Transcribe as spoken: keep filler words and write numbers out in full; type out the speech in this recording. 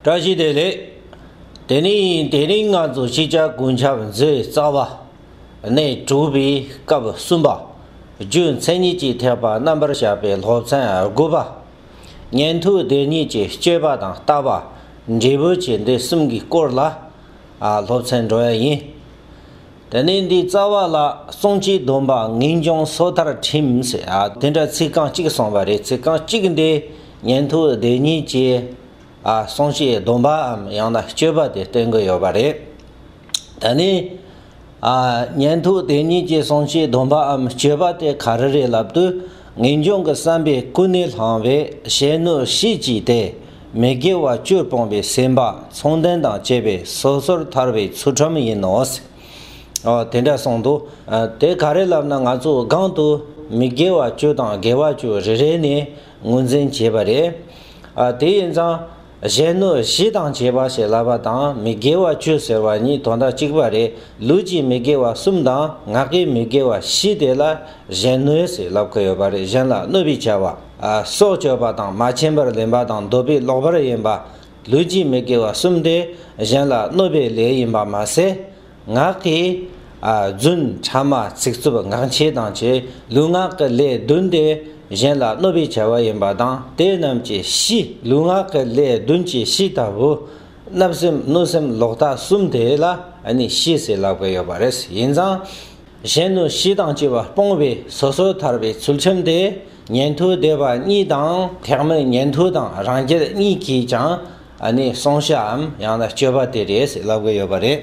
བཀྲ་ཤིས་བདེ་ལེགས། དེ་ནི་དེ་རིང་ང་ཚོ་ཤེས་བྱ་ཀུན་ཁྱབ་མཛོད་རྩ་བ་ནས་དྲུག་པའི་སྐབས་གསུམ་པ། རྒྱུ་མཚན་ཉིད་ཀྱི་ཐེག་པ་རྣམ་པར་དཔྱད་པའི་སློབ་ཚན་དགུ་པ། ཉན་ཐོས་སྡེ་གཉིས་ཀྱི་སྤྱོད་པ་དང་ལྟ་བ། འབྲས་བུ་ཆེ་འདི་གསུམ་གྱི་སྐོར་ལ། ཨ། སློབ་ཚན་འགྲོ་ཡ་ཡིན། དེ་ནས་འདིའི་རྩ་བ་ལ་གསུང་བྱའི་སྡོམ་པ་ངེས་འབྱུང་སོ་ཐར་ཁྲིམས་ཟེར། ཨ། དེ་འདྲ་ཚིག་རྐང་གཅིག་གསུངས་པ་རེད། ཚིག་རྐང་གཅིག་འདི་ཉན་ཐོས་སྡེ་གཉིས་ཀྱི། ཨ། གསུང་བྱའི་སྡོམ་པའམ་ཡང་ན་སྤྱོད་པ་དེ་སྟོན་གྱི་ཡོད་པ་རེད། ད་ནི། ཨ། ཉན་ཐོས་སྡེ་གཉིས་ཀྱི་གསུང་བྱའི་སྡོམ་པའམ་སྤྱོད་པ་དེ་ག་རེ་རེད་ལབ་དུས། ངེས་འབྱུང་གི་བསམ་པས་ཀུན་ནས་བསླངས་པའི་གཞན་གནོད་བྱེད་ཀྱི་སྟེ། མི་དགེ་བ་བཅུ་སྤོང་བའི་སེམས་པ་མཚུངས་ལྡན་དང་བཅས་པའི་སོ་སོར་ཐར་པའི་ཚུལ་ཁྲིམས་ཡིན་ནོ། ཨོ། དེ་འདྲ་གསུངས་འདུག། ཨ། དེ་ག་རེ་ལབ་ན། ང་ཚོ་སྒང་དུ་མི་དགེ་བ་བཅུ་དང་དགེ་བ་བཅུ་རེ་རེ་ནས་ངོས་འཛིན་བྱས་པ་རེད། ཨ། དེ་ཡིན་ཙང་། གཞན་གནོད་བྱེད་དང་བཅས་པ་ཞེས་ལབ་པ་དང་མི་དགེ་བ་བཅུ་ཟེར་བ་གཉིས་དོན་དག་གཅིག་པ་རེད། ལུས་ཀྱི་མི་དགེ་བ་གསུམ་དང་ངག་གི་མི་དགེ་བ་བཞི་དེ་ལ་གཞན་གནོད་ཟེར་ལབ་ཀྱི་ཡོད་པ་རེད། གཞན་ལ་གནོད་པའི་བྱ་བ། ཨ། སྲོག་གཅོད་པ་དང་མ་བྱིན་པར་ལེན་པ་དང་འདོད་པའི་ལོག་པར་ཡིན་པ། ལུས་ཀྱི་མི་དགེ་བ་གསུམ་དེ་གཞན་ལ་གནོད་པའི་ལས་ཡིན་པ་མ་ཟད། ངག་གི། ཨ། རྫུན། ཕྲ་མ། ཚིག་རྩུབ། ངག་འཁྱལ་དང་བཅས་ལུས་ངག་གི་ལས་བདུན་དེ་གཞན་ལ་གནོད་པའི་བྱ་བ་ཡིན་པ་དང་། དེ་རྣམས་ཀྱི་སྤྱི། ལུས་ངག་གི་ལས་བདུན་གྱི་སྤྱི་ལྟ་བུ། བརྣབ་སེམས། གནོད་སེམས། ལོག་ལྟ་གསུམ་དེ་ལ་ནི་སྤྱི་ཟེར་ལབ་ཀྱི་ཡོད་པ་རེད། ཡིན་ཙང་། གཞན་གནོད་བྱེད་དང་བཅས་པ་སྤོང་བའི་སོ་སོར་ཐར་པའི་ཚུལ་ཁྲིམས་དེ་ཉན་ཐོས་སྡེ་པ་གཉིས་དང་། ཐེག་དམན་ཉན་ཐོས་དང་རང་རྒྱལ་གཉིས་ཀྱིས་ཀྱང་ནི་གསུང་བྱའམ་ཡང་ན་སྤྱོད་པ་དེ་རེད་ཟེར་ལབ་ཀྱི་ཡོད་པ་རེད།